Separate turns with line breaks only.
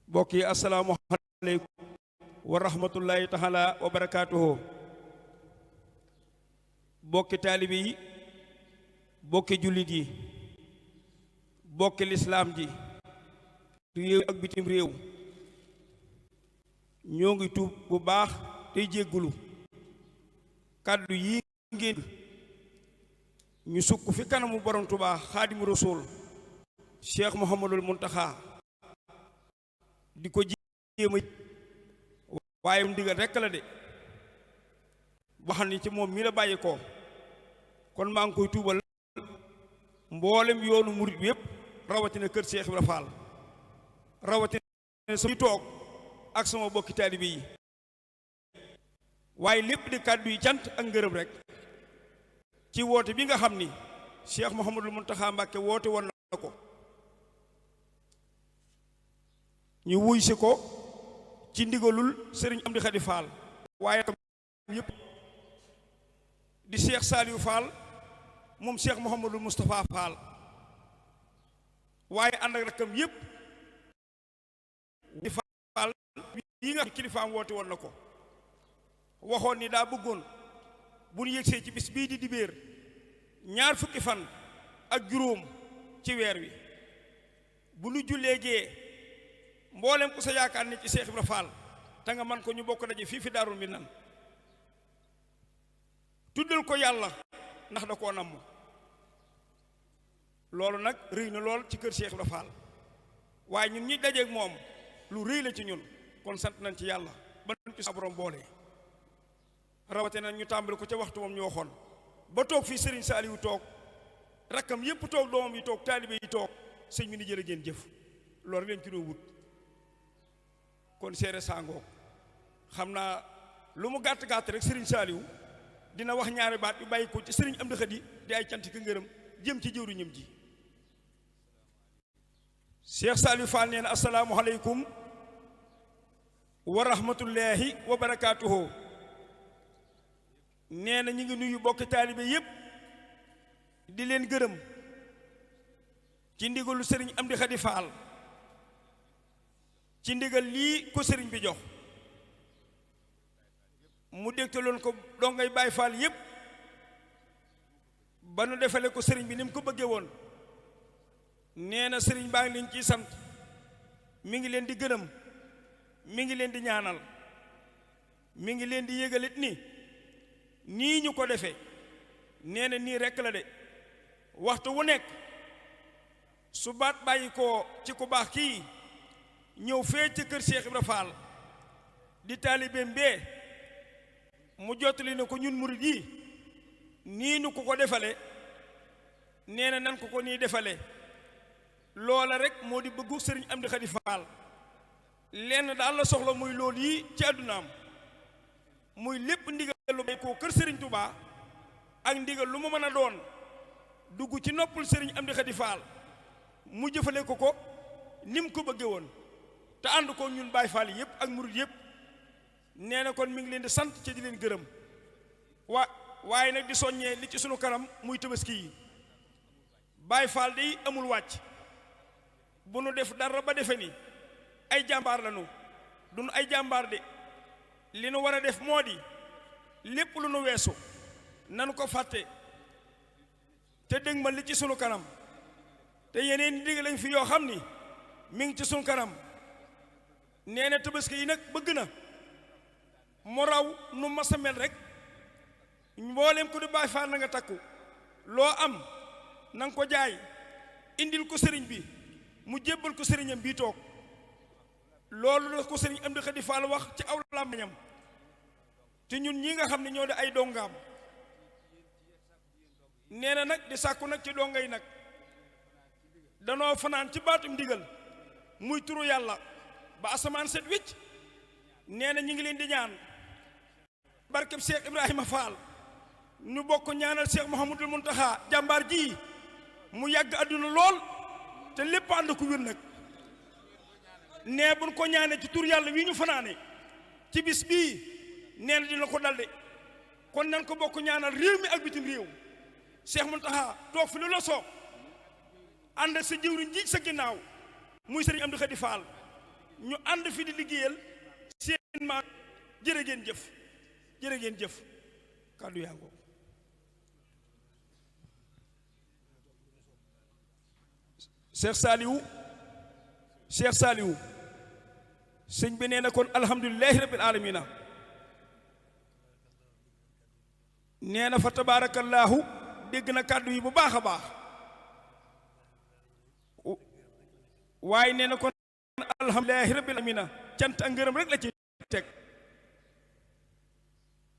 mbokk yi assalaamu aleykum wa rahmatullahi taala wa barakaatuhu. bokki taalibe yi, bokki jullit yi, bokki lislaam ji réew ak bitim réew, ñoo ngi tuub bu baax tey jéggulu kàddu yi ngeen ñu sukk fi kanamu borom Tuubaa xaadimu rasuul Cheikh Mouhamadul Muntaxa di ko jéema waaye ndigal rekk la de wax ni ci moom mi la bàyyi ko kon maa ngi koy tuubal mboolem yoonu murit bi yépp rawatina kër Cheikh Ibra Fall rawatina sama toog ak sama bokki taalibe yi waaye lépp di kàddu yi cant ak ngërëm rek ci woote bi nga xam ni Cheikh Mouhamadul Muntaxa Mbàkke woote woon na ko ñu wuy si ko ci ndigalul sëriñ Amdi Xadi Fall waaye tam yëpp di Cheikh Saliou Fall moom Cheikh Mouhamadul Moustapha Fall waaye ànd ak rakkam yëpp di Fall yi nga kilifaam woote woon na ko waxoon ni daa bëggoon bu ñu yëgsee ci bis bii di dibéer ñaar fukki fan ak juróom ci weer wi bu nu jullee gee mboolem ku sa yaakaar ni ci Cheikh Ibra Fall te nga man ko ñu bokk daje fii fi Daarul Minan tuddal ko yàlla ndax da koo namm loolu nag rëy na lool ci kër Cheikh Ibra Fall waaye ñun ñi dajeeg moom lu rëy la ci ñun kon sant nañ ci yàlla ba nañ ci sa borom boole rawate na ñu tàmbali ko ca waxtu moom ñu waxoon ba toog fii Serigne Saliou toog rakkam yépp toog doomam yi toog taalibe yi toog sëñ bi ni jërë ngeen jëf loolu leen ci doo wut kon seere sàngoog xam naa lu mu gàtt-gàtt rek Serigne Saliou dina wax ñaari baat yu bàyyi ko ci Serigne Amdi Xadi di ay cant ki ngërëm jëm ci jëwriñam ji Cheikh Saliou Fall nee na assalaamu aleykum wa rahmatullahi wa barakaatuhu. nee na ñu ngi nuyu bokki taalibe yépp di leen gërëm ci ndigalu sëriñ Amdi Xadi Fall ci ndigal lii ko sëriñ bi jox mu dégtaloon ko dongay Baay Fall yépp ba nu defale ko sëriñ bi ni mu ko bëggee woon nee na sëriñ baa ngi leen ciy sant mi ngi leen di gërëm mi ngi leen di ñaanal mi ngi leen di yëgalit nii ñu ko defee nee na nii rekk la de waxtu wu nekk su baat bàyyi ko ci ku baax kii ñëw fee ci kër Cheikh Ibra Fall di taalibeem bee mu jottali ne ko ñun murid yi nii nu ko defale nee na nan ko nii defale loola rek moo di bëggu sëriñ Amdi Xadi Fall lenn daal la soxla muy loolu yi ci àddunaam muy lépp ndigal lu bay koo kër Serigne Touba ak ndigal lu mu mën a doon dugg ci noppul Serigne Amdi Xadi Fall mu jëfale ko ni mu ko bëggee woon te ànd ko ñun Baay Fall yépp ak murid yépp nee na kon mi ngi leen di sant ci di leen gërëm waaye nag di soññee li ci sunu kanam muy tabaski yi Baay Fall day amul wàcc bu nu def dara ba defe ni ay jàmbaar lañu duñu ay jàmbaar de li nu war a def moo di lépp lu nu weesu nanu ko fàtte te dëgg ma li ci sunu kanam te yeneen digg lañ fi yoo xam ni mi ngi ci sunu kanam nee na tabaski yi nag bëgg na mu raw nu masa mel rek mboolem ko di Baay Faal na nga takku loo am na nga ko jaay indil ko sëriñ bi mu jébbal ko sëriñam bii toog loolu la ko sëriñ Amdi Xadi Fall wax ci aw làmmiñam te ñun ñi nga xam ne ñoo di ay dongaam nee na nag di sàkku nag ci donga yi nag danoo fanaan ci baatum ndigal muy turu yàlla ba asamaan set wicc nee na ñu ngi leen di ñaan barkeb Cheikh Ibrahima Fall ñu bokk ñaanal Cheikh Mouhamadul Muntaxa jàmbaar ji mu yàgg àdduna lool te lépp ànd ko wér nag nee buñ ko ñaanee ci tur yàlla wi ñu fanaane ci bis bii nee na dina ko dalde kon nan ko bokk ñaanal réew mi ak bitim réew Cheikh Muntaxa toog fi lu la soog ànd ak sa jëwriñ ji sa ginnaaw muy sëriñ Amdi Xadi Fall ñu ànd fi di liggéeyal seen maam. jërë ngeen jëf jërë ngeen jëf kàddu yaa ngoo Cheikh Saliou sëñ bi nee na kon alhamdulillahi rabbil alamina nee na fa tabaarakallaahu dégg na kàddu yi bu baax a baax waaye nee na kon alhamdulillahi rabbil alamina cant ak ngërëm rek la ci teg